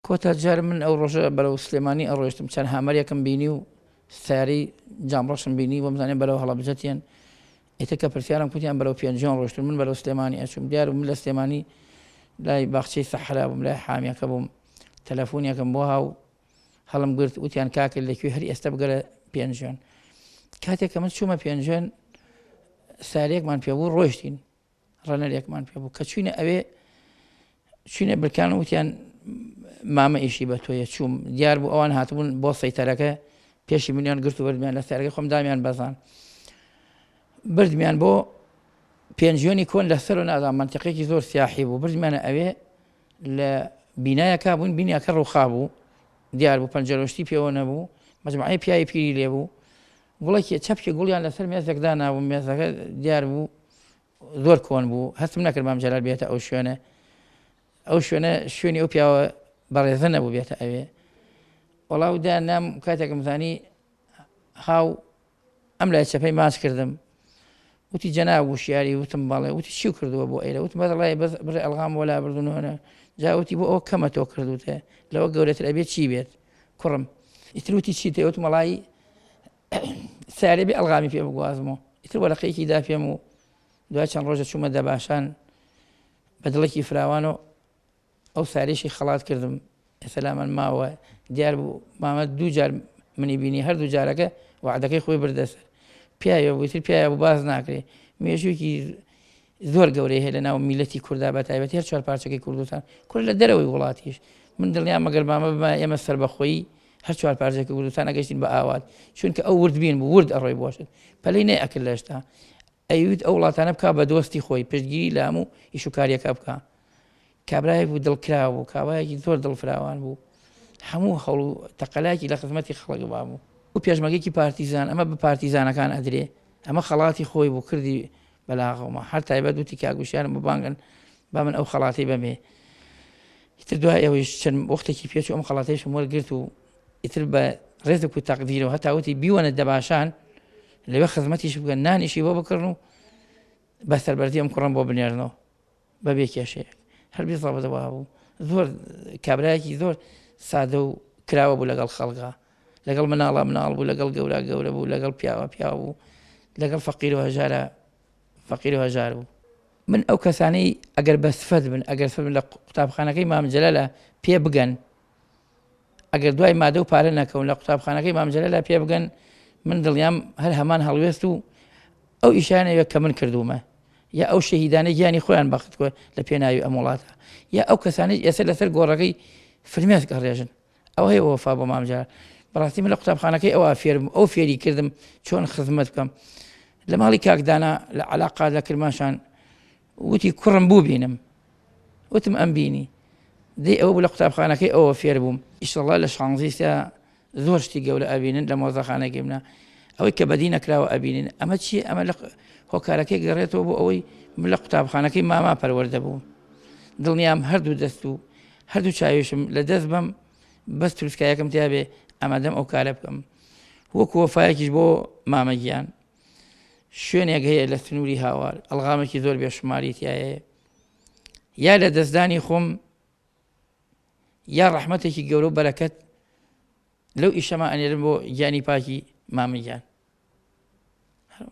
کۆتا جار من ئەو ڕۆژە بەرەو سلێمانی ئەڕۆیشتم چەند هامەرێکم بینی و سەیارەی جامڕەشم بینی وەمزانێ بەرەو هەڵەبجە تێن ئیتر کە پرسیارم کوتیان بەرەو پێنجوێن ڕۆیشتون من بەرەو سلێمانی ئەچوم دیار بوو من لە سلێمانی لای باخچەی سەحرا بووم لای حامیەکە بووم تەلەفۆنێکم بۆ هاو هەڵم گرت وتیان کاکە لەکوێ هەر ئێستا بگەرە پێنجوێن کاتێک کە من چوومە پێنجوێن سارێکمان پێبوو ڕۆیشتین ڕەنەرێکمان پێ بوو کە چوینە ئەوێ چوینە برکان وتیان مامە ئیشی بە تۆیە چووم دیار بوو ئەوان هاتبوون بۆ سەیتەرەکە پێشی منیان گرت و بردمیان لە سەرەکە خۆم دامیان بەزان بردمیان بۆ پێنجیۆنی کۆن لەسەر و نازان منتیقێکی زۆر سیاحی بوو بردمیانە ئەوێ لە بینایەکە بوون بینیەکە ڕووخا بوو دیار بوو پەنجەرۆشتی پێوە نەبوو مەجموعەی پیاوی پیری لێ بوو گوڵێکی چەپکی گوڵیان لەسەر مێزێک دانابوو مێزەکە دیار بوو زۆر کۆن بوو هەستم نەکرد مام جەلال بێتە ئەو شوێنە ئەو شوێنە شوێنی ئەو پیاوە بەڕێزە نەبوو بێتە ئەوێ وەڵا و دانام کاتێکم زانی هاو ئەم لای چەپەی ماچ کردم وتی جەناب وشیاری وتم بەڵێ وتی چی کردووە بۆ ئێرە وتم بەڵێ بەس بڕێ ئەلغام وەلا بردونەوە جا وتی بۆ ئەوە کەمە تۆ کردوتە لەوە گەورەتر ئەبێت چی بێت کوڕم ئیتر وتی چی تێ وتم وەڵایی سارێ بێ ئەلغامی پێ بگوازمەوە ئیتر وەرەقەیەکی دا پێم و دوای چەند ڕۆژە چوومە دەباشان بە دڵێکی فراوان و ئەو سارێشی خەڵات کردم ئێستا لامان ماوە دیار بوو مامە دوو جار منی بینی هەردوو جارەکە وعدەکەی خۆی بردە سەر پیاوێ بوو ئیتر پیاوێ بوو باس ناکرێ مێژوویەکی زۆر گەورەی هەیە لە ناو میلەتی کوردا بە تایبەتی هەر چوار پارچەکەی کوردستان کورد لە دەرەوەی وڵاتیش من دڵنیام مەگەر مامە بما ئێمە سەربەخۆیی هەر چوار پارچەکە کوردستان ئەگەشتین بە ئاوات چونکە ئەو وردبین بوو ورد ئەڕۆی بۆشت پەلەی نەیئەکرد لە شتا ئەیوت ئەو وڵاتانە بکا بە دۆستی خۆی پشتگیری لە هەموو ئیش و کاریەکە بکا کابرایەک بوو دڵکراوە بوو کابرایەکی زۆر دڵفراوان بوو هەموو هەوڵ و تەقەلایەکی لە خزمەتی خەڵک بابوو و پێشمەگەیەکی پارتیزان ئەمە بە پارتیزانەکان ئەدرێ ئەمە خەڵاتی خۆی بوو کردی بەلاغەومە هەر تایبەت وتی کاک وشیارم ببانگن با من ئەو خەڵاتی بەمێ ئیتر دوای ئەوەیش چەند وەختێکی پێچوو ئەم خەڵاتەیشم وەرگرت و ئیتر بە ڕێزێک و تەقدیرەوە هەتا وتی بیوەنە دەباشان لەوێ خزمەتیش بکەن نانیشی بۆ بکڕن و بە سەربەرزی ئەم کوڕەم بۆ بنێرنەوە بە بێ کێشەیەک هەر بیزەبت وابوو زۆر کابرایەکی زۆر سادە و کراوە بوو لەگەڵ خەڵکا لەگەڵ مناڵە مناڵ بوو لەگەڵ گەورە گەورە بوو لەگەڵ پیاوە پیاو بوو لەگەڵ فەقیر و هەژارە فەقیر و هەژار بوو. من ئەو کەسانەی ئەگەر بە سفەت بن ئەگەر سفەت بن لە قوتابخانەکەی مام جەلالە پێ بگەن ئەگەر دوای مادە و پارە نەکەون لە قوتابخانەکەی مام جەلالە پێ بگەن من دڵنیام هەر هەمان هەڵوێست و ئەو ئیشانەیە کە من کردوومە یا ئەو شەهیدانەی گیانی خۆیان بەخت کرد لە پێناوی ئەم وڵاتە یا ئەو کەسانەی ئێستا لەسەر گۆڕەکەی فرمێسک ئەڕێژن ئەوە هەیە وەفا بۆ مام جەلال بەڕاستی من لە قوتابخانەکەی ئەوە فێرم ئەو فێری کردم چۆن خزمەت بکەم لە ماڵی کاکدانا لە علاقات لە کرماشان وتی کوڕم بوو بینم وتم ئەم بینی دەی ئەوە بوو لە قوتابخانەکەی ئەوە فێر بووم ئیشەڵا لە شانزیسە زۆر شتی گەورە ئەبینن لە مۆزەخانەکەی منە ئەوەی کە بەدی نەکراوە ئەبینن ئەمە چی ئەمە لە هۆکارەکەی گەڕێتەوە بۆ ئەوەی من لە قوتابخانەکەی ماما پەروەردە بووم دڵنیام هەردوو دەست و هەردوو چاویشم لە دەست بەم بەس تروسکایەکم تیا بێ ئامادەم ئەو کارە بکەم وەکو وەفایەکیش بۆ مامە گیان شوێنێک هەیە لە سنووری هاوار ئەڵغامێکی زۆر بێشماری تایە یا لە دەستدانی خۆم یا ڕەحمەتێکی گەورە و بەرەکەت لەو ئیشەما ئەنێرم بۆ گیانی پاکی مامە گیان.